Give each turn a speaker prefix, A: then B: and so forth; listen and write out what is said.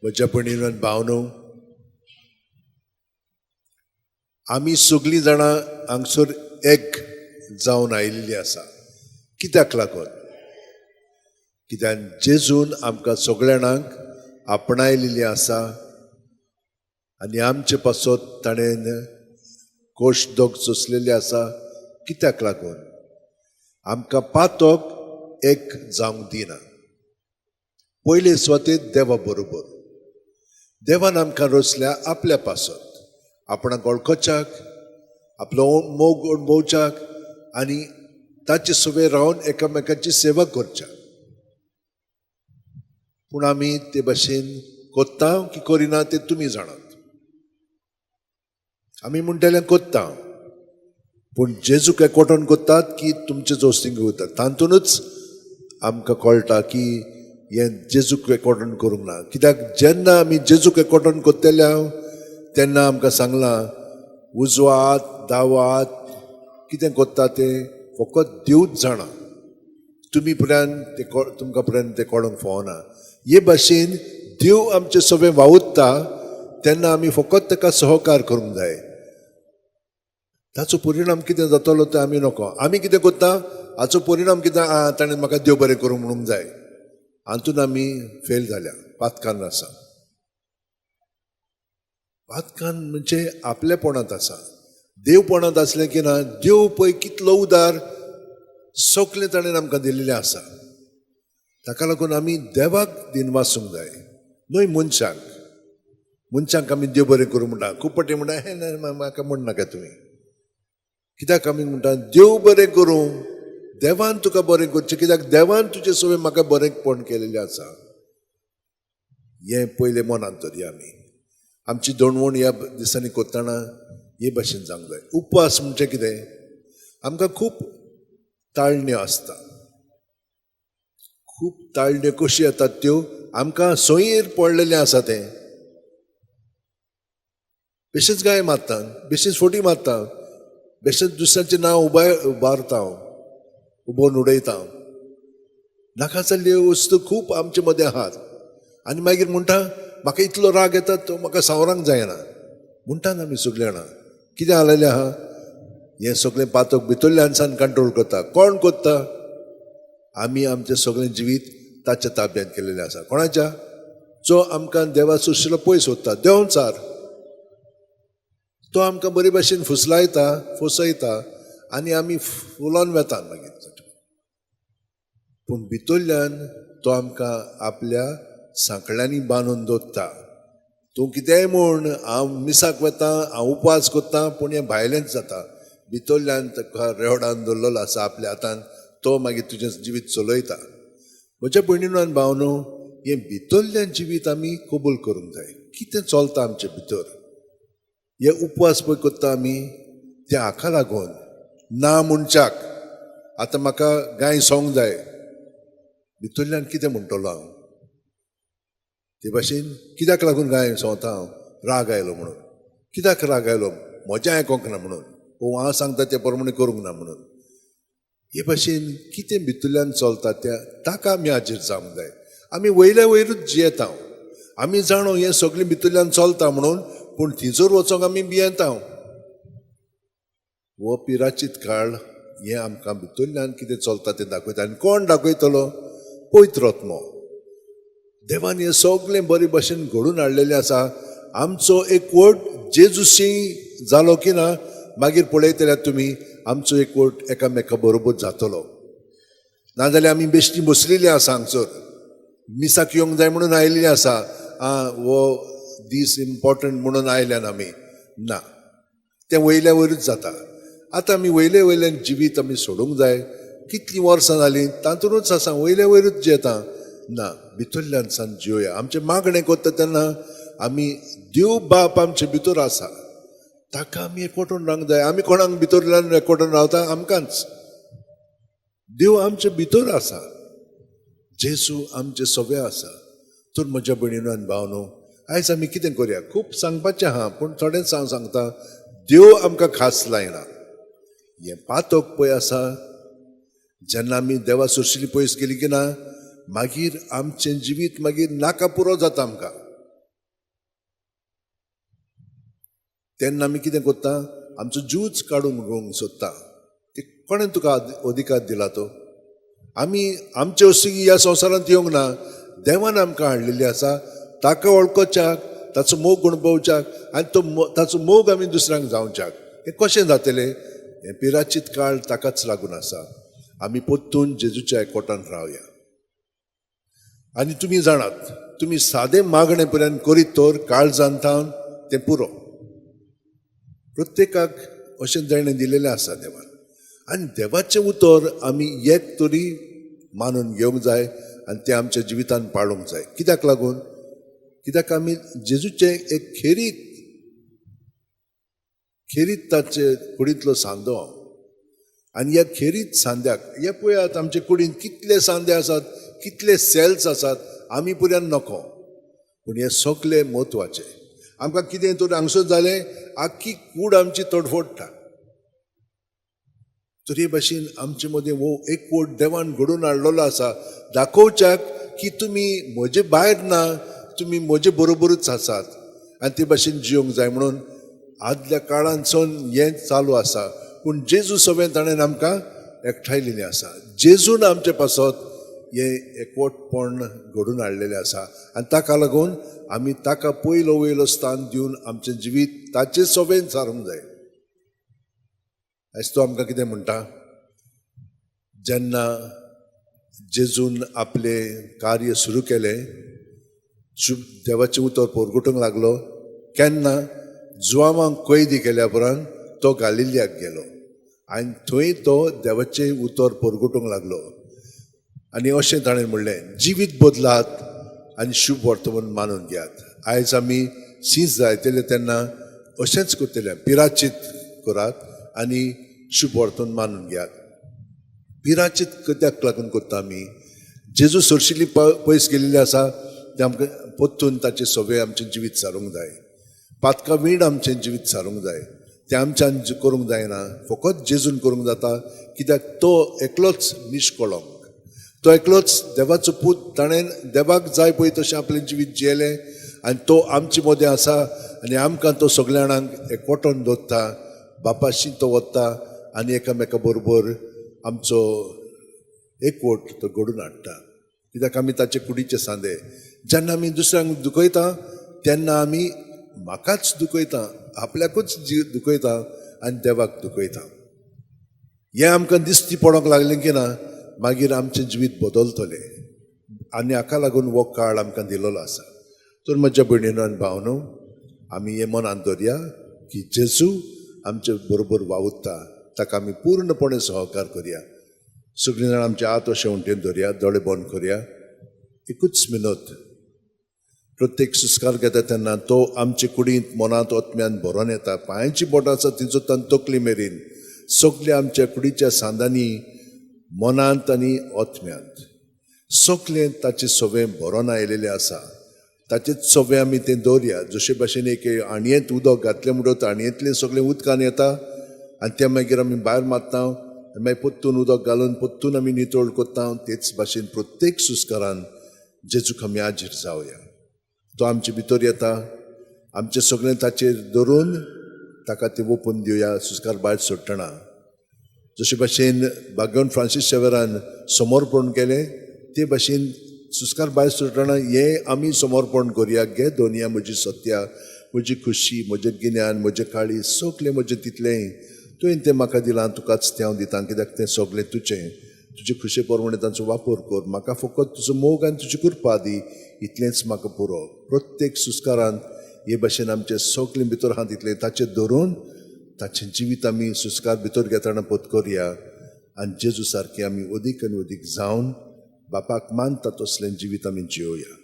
A: म्हज्या भयणीन भावनो, आमी सगळीं जाणां हांगसर एक जावन आयिल्ली आसा. कित्याक लागून? कित्याक जेजून आमकां सगळ्या जाणांक आपणायलेली आसा आनी आमचे पासत ताणें कोश दोग सोंसलेले आसा. कित्याक लागून? आमकां पातक एक जावंक दिना. पयले सुवातेर देवा बरोबर. देवान आमकां रचल्या आपल्या पासत, आपणाक वळखच्याक, आपलो मोग अणभवच्याक आनी ताचे सवे रावन एकामेकांची सेवा करच्याक. पूण आमी ते भाशेन कोत्ता की करिना तें तुमी जाणात. आमी म्हणटले कोत्ता, पूण जेजूक एकवटून कोत्तात की तुमचे जोस्तींग वतात. तातूंतच आमकां कळटा की हें जेजूक एकवटून करूंक ना. कित्याक जेन्ना आमी जेजूक एकवटून कोत्तले हांव तेन्ना आमकां सांगलां, उजवो हात दावो हात कितें कोत्ता तें फकत देवूच जाणा, तुमी पर्यंत ते तुमकां पर्यंत तें कळोंक फावना. हे भाशेन देव आमचे सगळें वावुरता तेन्ना आमी फकत ताका सहकार करूंक जाय. ताचो परिणाम कितें जातलो तें आमी नको. आमी कितें करता हाचो परिणाम कितें, आं ताणें म्हाका देव बरें करूं म्हणूंक जाय. हातून आमी फेल जाल्या. पातकान आसा. पातकान म्हणजे आपलेपणांत आसा. देवपणांत आसलें की ना, देव पळय कितलो उदार, सगळें ताणें आमकां दिल्लें आसा. ताका लागून आमी देवाक दिनवासूंक जाय, न्हय मनशांक. मनशांक आमी देव बरें करूं म्हणटा. खूब फावटी म्हणटा, हें ना म्हाका म्हण नाका तुमी. कित्याक आमी म्हणटा देव बरें करूं, देवान तुका बरें करचें. कित्याक देवान तुजें सगळें म्हाका बरेंपण केलेलें आसा. हें पयलें मनांत धरया. आमी आमची दणवण ह्या दिसांनी करतना हे भाशेन जावंक जाय. उपवास म्हणजे कितें? आमकां खूब ताळण्यो आसता. खूब ताळण्यो कश्यो येतात त्यो आमकां सोयीर पडलेलें आसा. तें बेशेंच गाय मारता, बेशेंच फोटी मारता, बेशेंच दुसऱ्यांचें नांव उबारता, हांव उबोवन उडयता. नाका जाल्ल्यो वस्तू खूब आमचे मदें आहात. आनी मागीर म्हणटा म्हाका इतलो राग येता तो म्हाका सावरांक जायना म्हणटा. आमी सगळीं जाणां कितें आसलेलें आहा. हें सगळें पातक भितरल्यान सान कंट्रोल करता. कोण करता? आमी आमचें सगळें जिवीत ताच्या ताब्यांत केलेलें आसा. कोणाच्या? जो आमकां देवा सुशिलो पयस वता, देवचार. तो आमकां बरे भाशेन फुसलायता, फसयता आनी आमी फुलोन वेता मागीर. पूण भितरल्यान तो आमकां आपल्या सांकळ्यांनी बांदून दवरता. तूं कितेंय म्हूण, हांव मिसाक वता, हांव उपवास करता, पूण हें भायलेंच जाता. भितरल्यान ताका रेवडान दवरलेलो आसा आपल्या हातान. तो मागीर तुजें जिवीत चलयता. म्हज्या भयणीनो आनी भावनो, हें भितरल्यान जिवीत आमी कबूल करूंक जाय. कितें चलता आमचे भितर? हे उपवास पळय करता आमी ते हाका लागून ना म्हणच्याक. आतां म्हाका गाय सोंक जाय, भितरल्यान कितें म्हणटलो हांव? ते भाशेन कित्याक लागून गाय सोंवता हांव? राग आयलो म्हणून. कित्याक राग आयलो? म्हजें आयकोंक ना म्हणून, ओ हांव सांगता ते प्रमाणे करूंक ना म्हणून. हे भाशेन कितें भितरल्यान चलता त्या ताका आमी हाजीर जावंक जाय. आमी वयल्या वयरूच जियेता. आमी जाणो हें सगळें भितरल्यान चलता म्हणून, पूण थंयसर वचोंक आमी भियेता. हो पिराचीत काळ हें आमकां भितरल्यान कितें चलता तें दाखयता. आनी कोण दाखयतलो? पवित्र आत्मो. देवान हें सगळें बरे भाशेन घडून हाडलेलें आसा. आमचो एकवट जेजूशी जालो की ना, मागीर पळयतले तुमी आमचो एकवट एकामेका बरोबर जातलो. नाजाल्यार आमी बेश्टी बसलेली आसा हांगसर, मिसाक येवंक जाय म्हणून आयिल्ली आसा. आं, हो दीस इम्पोर्टंट म्हणून आयल्यान आमी ना, तें वयल्या वयरूच जाता. आतां आमी वयले वयल्यान जिवीत आमी सोडूंक जाय. कितलीं वर्सां जालीं तातूंतच आसा, वयले वयरूच जियेता. ना, भितरल्यान सान जियोया. आमचें मागणें करता तेन्ना आमी देव बाप आमचे भितर आसा ताका आमी एकवटून रावंक जाय. आमी कोणाक भितरल्यान एकवटून रावता? आमकांच. देव आमचे भितर आसा, जेजू आमचे सगळे आसा. तर म्हज्या भयणीनो आनी भावनो, आयज आमी कितें करया? खूब सांगपाचें आहा, पूण थोडेंच हांव सांगता. देव आमकां खास लायना. हें पातक पळय आसा, जेन्ना आमी देवा सुरशिली पयस गेली की ना, मागीर आमचें जिवीत मागीर नाका पुरो जाता आमकां. तेन्ना आमी कितें करता? आमचो जीवच काडूंक उडोवंक सोदता. ते कोणें तुका अधिकार दिला तो? आमी आमचे वस्तू ह्या संवसारांत येवंक ना, देवान आमकां हाडलेली आसा ताका वळखोच्याक, ताचो मोग अणभवच्याक आनी तो ताचो मोग आमी दुसऱ्यांक जावच्याक. हें कशें जातलें? हें पिराचीत काळ ताकाच लागून आसा. आमी परतून जेजूच्या एकवटान रावया. आनी तुमी जाणात, तुमी सादें मागणें पर्यंत करीत तर काळजान थावन तें पुरो. प्रत्येकाक अशें देणें दिलेलें आसा देवान आनी देवाचें उतर आमी एक तरी मानून घेवंक जाय आनी तें आमच्या जिवितान पाळूंक जाय. कित्याक लागून? कित्याक आमी जेजूचें एक खेरीत खेरीत ताचे कुडींतलो सांदो. आनी ह्या खेरीत सांद्याक हे पळयात, आमचे कुडींत कितले सांदे आसात, कितले सेल्स आसात, आमी पर्यंत नको, पूण हे सगळे म्हत्वाचे. आमकां कितें तर हांगसर जालें, आख्खी कूड आमची तडफडटा. तर हे भाशेन आमचे मदीं हो एकवट देवान घडोवन हाडलेलो आसा दाखोवच्याक की तुमी म्हजे भायर ना, तुमी म्हजे बरोबरूच आसात आनी ते भाशेन जियोंक जाय म्हणून आदल्या काळांतसून हें चालू आसा. पूण जेजू सगळें ताणें आमकां एकठांयलेलें आसा. जेजून आमचे पासत हें एकवटपण घडोवन हाडलेलें आसा आनी ताका लागून आमी ताका पयलो वयलो स्थान दिवन आमचें जिवीत ताचे सोबेन सारूंक जाय. आयज तो आमकां कितें म्हणटा? जेन्ना जेजून आपलें कार्य सुरू केलें, देवाचें उतर परगटूंक लागलो, केन्ना जुवांवांक कैदी केल्या उपरांत तो गालिलियाक गेलो आनी थंय तो देवाचें उतर परगटूंक लागलो. आनी अशें ताणें म्हणलें, जिवीत बदलात आनी शुभ वर्तमान मानून घेयात. आयज आमी सींस जायतले तेन्ना अशेंच करतले, पिराचीत करात आनी शुभ वर्तमान मानून घेयात. पिराचीत कित्याक लागून करता आमी? जेजू सरशिल्ली पयस गेल्ली आसा तें आमकां परतून ताचें सगळें आमचें जिवीत सारूंक जाय. पातका वीण आमचें जिवीत सारूंक जाय. तें आमच्यान करूंक जायना, फकत जेजून करूंक जाता. कित्याक तो एकलोच निश्कळंक, तो एकलोच देवाचो पूत. ताणें देवाक जाय पळय तशें आपलें जिवीत जियेलें आनी तो आमचे मदें आसा आनी आमकां तो सगल्या जाणांक एकवटोन दवरता. बापाशी तो वता आनी एकामेका बरोबर आमचो एकवट तो घडून हाडटा. कित्याक आमी ताचे कुडीचे सांदे. जेन्ना आमी दुसऱ्यांक दुखयता तेन्ना आमी म्हाकाच दुखयता, आपल्याकूच दुखयता आनी देवाक दुखयता. हें आमकां दिसती पडोंक लागलें की ना, मागीर आमचें जिवीत बदलतलें आनी हाका लागून हो काळ आमकां दिलेलो आसा. तर म्हज्या भयणीनो आनी भावनो, आमी हें मनांत दवरया की जेजू आमचे बरोबर वावुरता, ताका आमी पूर्णपणे सहकार करया. सगळीं जाणां आमचे हात अशें उंटेन धरया, दोळे बंद करया. एकूच मिनत, प्रत्येक सुस्कार घेता तेन्ना तो आमचे कुडींत, मनांत, आत्म्यान भरोन येता. पांयांची बोटां आसा तिचो तान तकली मेरेन सगल्या आमच्या कुडीच्या सांदांनी, मनांत आनी आत्म्यांत सगलें ताचें सगळें भरोन आयलेलें आसा. ताचेच सगळें आमी तें दवरया. जशे भाशेन एक आणयेंत उदक घातलें म्हणटकच आणयेंतलें सगळें उदकान येता आनी तें मागीर आमी भायर मारता आनी मागीर परतून उदक घालून परतून आमी नितळ करता. तेच भाशेन प्रत्येक सुस्कारान जेजूक आमी हाजीर जावया. तो आमचे भितर येता, आमचें सगळें ताचेर धरून ताका तें ओपून दिवया सुस्कार भायर सोडटना. जशे भाशेन भाग्यवंत फ्रांसीस शेवरान समर्पण केलें ते भाशेन सुस्कार भायर सोडटना हें आमी समर्पण करुया. घे दोनया म्हजी सत्या, म्हजी खुशी, म्हजें गिन्यान, म्हजें काळीज, सगलें म्हजें तितलेंय तुवें तें म्हाका दिलां, तुकाच तें हांव दितां. कित्याक तें सगलें तुजें, तुजे खुशे प्रमाणे तांचो वापर कर. म्हाका फकत तुजो मोग आनी तुजी कृपा दी, इतलेंच म्हाका पुरो. प्रत्येक सुस्कारान हे भाशेन आमचें सगलें भितर आहा तितलें ताचेर धरून ताचें जिवीत आमी सुस्कार भितर घेतना पोत करया आनी जेजू सारकें आमी अदीक आनी अदीक जावन बापाक मानता तसलें जिवीत आमी जियोया.